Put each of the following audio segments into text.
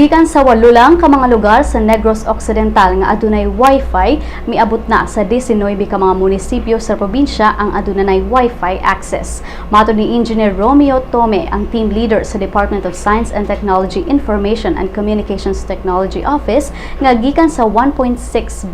Gikan sa 8 lang ka mga lugar sa Negros Occidental nga adunay Wi-Fi, miabot na sa 19 ka mga munisipyo sa probinsya ang adunay Wi-Fi access. Matod ni Engineer Romeo Tome, ang team leader sa Department of Science and Technology Information and Communications Technology Office, nga gikan sa 1.6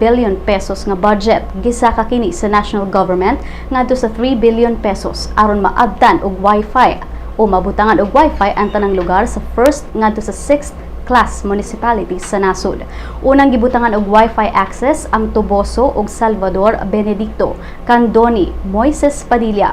billion pesos nga budget, gisaka kini sa national government ngadto sa 3 billion pesos aron maabtan og Wi-Fi o mabutangan og Wi-Fi ang tanang lugar sa first ngadto sa 6th class municipalities sa nasod. Unang gibutangan og Wi-Fi access ang Toboso ug Salvador Benedicto, Candoni, Moises Padilla,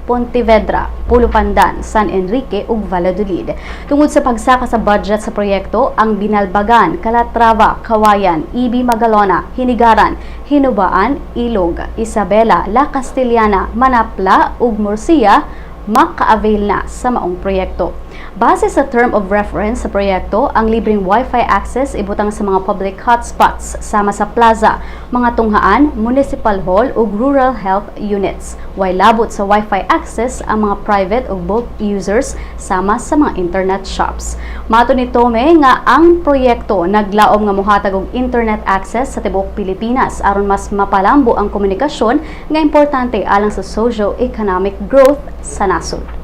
Pontevedra, Pulupandan, San Enrique ug Valladolid. Tungod sa pagsaka sa budget sa proyekto, ang Binalbagan, Calatrava, Kawayan, EB Magalona, Hinigaran, Hinubaan, Ilog, Isabela, La Castellana, Manapla ug Murcia maka-avail na sa maong proyekto. Base sa term of reference sa proyekto, ang libreng Wi-Fi access ibutang sa mga public hotspots sama sa plaza, mga tunghaan, municipal hall ug rural health units. Way labot sa Wi-Fi access ang mga private ug bulk users sama sa mga internet shops. Matod ni Tome nga ang proyekto naglaom nga mohatag og internet access sa tibuok Pilipinas aron mas mapalambo ang komunikasyon nga importante alang sa socio-economic growth sa nasod.